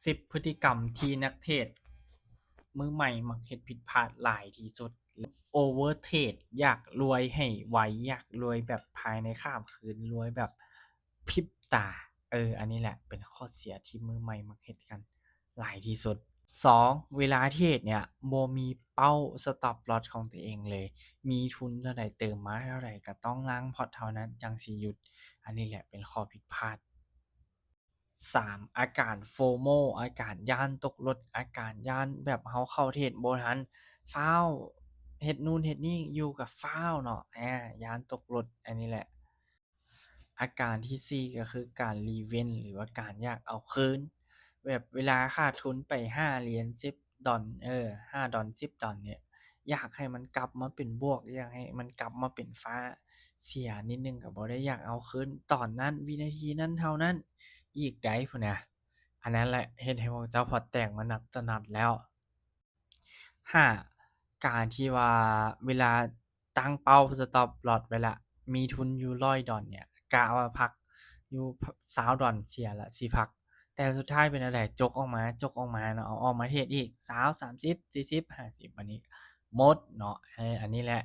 ສິບ ພຶດຕິກຳທີ່ນັກເທຣດມືໃໝ່ມັກເຮັດຜິດພາດຫຼາຍທີ່ສຸດ. ໂອເວີເທຣດ ຢາກລວຍໃຫ້ໄວ, ຢາກລວຍແບບພາຍໃນຂ້າມຄືນ, ລວຍແບບພິບຕາ. ເອີ ອັນນີ້ແຫຼະເປັນຂໍ້ເສຍທີ່ມືໃໝ່ມັກເຮັດກັນຫຼາຍທີ່ສຸດ. ສອງ ເວລາເທຣດເນີ້ຍບໍ່ມີເປົ້າສະຕັອບລອສຂອງຕົວເອງເລີຍ. ມີທຶນເທົ່າໃດເຕີມມາເທົ່າໃດກໍຕ້ອງລ້າງພອດເທົ່ານັ້ນຈັ່ງຊິຢຸດ. ອັນນີ້ແຫຼະເປັນຂໍ້ຜິດພາດ. ສາມ ອາການໂຟໂມ ອາການຢ້ານຕົກລົດ, ອາການຢ້ານແບບເຮົາເຂົ້າເທຣດບໍ່ທັນ, ຟ້າວເຮັດນູ້ນເຮັດນີ້ຢູ່ກໍຟ້າວເນາະ, ອາ ຢ້ານຕົກລົດ. ອັນນີ້ແຫຼະ ອາການທີສີ່ ກໍຄືການຣີເວັນ ຫຼືວ່າການຢາກເອົາຄືນ. ແບບເວລາຂາດທຶນໄປຫ້າຫຼຽນ ສິບດອນ ເອີ ຫ້າດອນ ສິບດອນເນີ້ຍ ຢາກໃຫ້ມັນກັບມາເປັນບວກ, ຢາກໃຫ້ມັນກັບມາເປັນຟ້າ. ເສຍນິດໜຶ່ງກໍບໍ່ໄດ້ຢາກເອົາຄືນຕອນນັ້ນ, ວິນາທີນັ້ນເທົ່ານັ້ນອີກໃດ໋ພຸ້ນນະ. ອັນນັ້ນແຫຼະເຮັດໃຫ້ພວກເຈົ້າພອດແຕກມານັບຕໍ່ນັບແລ້ວ. ຫ້າ ການທີ່ວ່າເວລາຕັ້ງເປົ້າສະຕັອບລອສໄວ້ລະ ມີທຶນຢູ່ຮ້ອຍດອນເນີ້ຍ ກະວ່າພັກຢູ່ຊາວດອນ ເສຍລະຊິພັກ, ແຕ່ສຸດທ້າຍເປັນແນວໃດ? ຈົກອອກມາ, ຈົກອອກມາເນາະ, ເອົາອອກມາເທຣດອີກ ຊາວ ສາມສິບ ສີ່ສິບ ຫ້າສິບ ບາດນີ້ໝົດເນາະ. ເອີ ອັນນີ້ແຫຼະ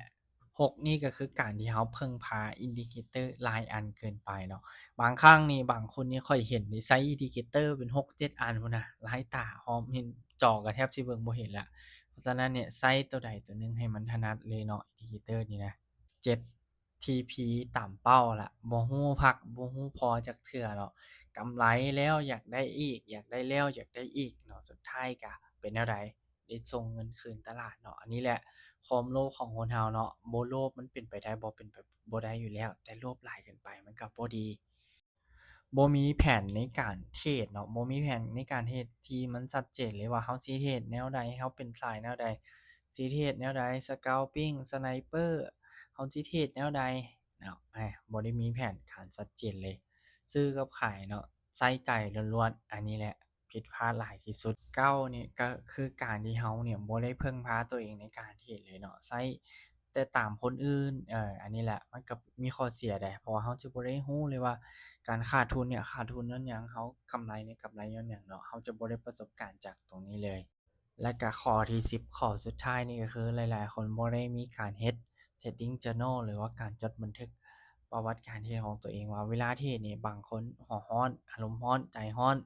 ຫົກ ນີ້ກໍຄືການທີ່ເຮົາເພິ່ງພາອິນດິເຄເຕີຫຼາຍອັນເກີນໄປເນາະ. ບາງຄັ້ງນີ້ ບາງຄົນນີ້ ຂ້ອຍເຫັນນີ້ໃຊ້ອິນດິເຄເຕີເປັນຫົກເຈັດອັນພຸ້ນນະ, ຫຼາຍຕາ ຮອບນີ້ຈໍກໍແທບຊິເບິ່ງບໍ່ເຫັນລະ. ເພາະສະນັ້ນເນີ້ຍ ໃຊ້ໂຕໃດໂຕໜຶ່ງໃຫ້ມັນຖະໜັດເລີຍເນາະ ອິນດິເຄເຕີນີ້ນະ. ເຈັດ ທີພີ ຕາມເປົ້າລະ ບໍ່ຮູ້ພັກ ບໍ່ຮູ້ພໍຈັກເທື່ອເນາະ. ກຳໄລແລ້ວຢາກໄດ້ອີກ, ຢາກໄດ້ແລ້ວຢາກໄດ້ອີກເນາະ, ສຸດທ້າຍກະເປັນແນວໃດ? ໄດ້ສົ່ງເງິນຄືນຕະຫຼາດເນາະ. ອັນນີ້ແຫຼະ ຄວາມໂລບຂອງຄົນເຮົາເນາະ, ບໍ່ໂລບມັນເປັນໄປໄດ້ບໍ່? ເປັນໄປບໍ່ໄດ້ຢູ່ແລ້ວ, ແຕ່ໂລບຫຼາຍເກີນໄປມັນກໍບໍ່ດີ. ບໍ່ມີແຜນໃນການເທຣດເນາະ, ບໍ່ມີແຜນໃນການເທຣດທີ່ມັນຊັດເຈນເລີຍວ່າເຮົາຊິເທຣດແນວໃດ, ເຮົາເປັນສາຍແນວໃດ, ຊິເທຣດແນວໃດ, ສະກາວປິ້ງ, ສະໄນເປີ, ເຮົາຊິເທຣດແນວໃດເນາະ. ອາ ບໍ່ໄດ້ມີແຜນການຊັດເຈນເລີຍ, ຊື້ກັບຂາຍເນາະ ໃຊ້ໃຈລ້ວນໆ. ອັນນີ້ແຫຼະ ຜິດພາດຫຼາຍທີ່ສຸດ. ເກົ້າ ນີ້ກໍຄືການທີ່ເຮົານີ້ບໍ່ໄດ້ເພິ່ງພາຕົວເອງໃນການເທຣດເລີຍເນາະ, ໃຊ້ແຕ່ຕາມຄົນອື່ນ. ເອີ ອັນນີ້ແຫຼະ ມັນກໍມີຂໍ້ເສຍໃດ໋ ເພາະວ່າເຮົາຈະບໍ່ໄດ້ຮູ້ເລີຍວ່າການຂາດທຶນເນີ້ຍຂາດທຶນຍ້ອນຫຍັງ, ເຮົາກຳໄລເນີ້ຍກຳໄລຍ້ອນຫຍັງເນາະ, ເຮົາຈະບໍ່ໄດ້ປະສົບການຈາກຕົງນີ້ເລີຍ. ແລະກະຂໍ້ທີສິບ ຂໍ້ສຸດທ້າຍນີ້ກໍຄື ຫຼາຍໆຄົນບໍ່ໄດ້ມີການເຮັດ trading journal ຫຼືວ່າການຈົດບັນທຶກປະຫວັດການເທຣດຂອງຕົວເອງ ວ່າເວລາເທຣດນີ້ ບາງຄົນຫົວຮ້ອນ, ອາລົມຮ້ອນ, ໃຈຮ້ອນ.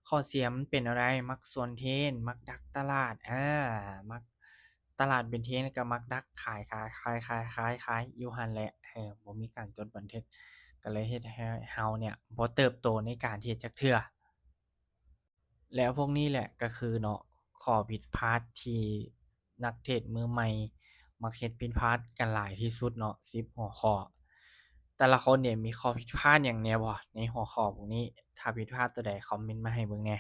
ຂໍ້ເສຍມັນເປັນແນວໃດ? ມັກສວນເທຣນ, ມັກດັກຕະຫຼາດ, ອາ ມັກຕະຫຼາດເປັນເທຣນ ກໍມັກດັກຂາຍ, ຂາຍ, ຂາຍ, ຂາຍ, ຂາຍ, ຂາຍຢູ່ຫັ້ນແຫຼະ. ເອີ ບໍ່ມີການຈົດບັນທຶກ ກໍເລີຍເຮັດໃຫ້ເຮົາເນີ້ຍບໍ່ເຕີບໂຕໃນການເທຣດຈັກເທື່ອ. ແລ້ວພວກນີ້ແຫຼະກໍຄືເນາະ ຂໍ້ຜິດພາດທີ່ນັກເທຣດມືໃໝ່ມັກເຮັດຜິດພາດກັນຫຼາຍທີ່ສຸດເນາະ ສິບຫົວຂໍ້. ແຕ່ລະຄົນນີ້ມີຂໍ້ຜິດພາດຫຍັງແດ່ບໍ່ໃນຫົວຂໍ້ພວກນີ້? ຖ້າຜິດພາດຕົວໃດ ຄອມເມັນມາໃຫ້ເບິ່ງແດ່.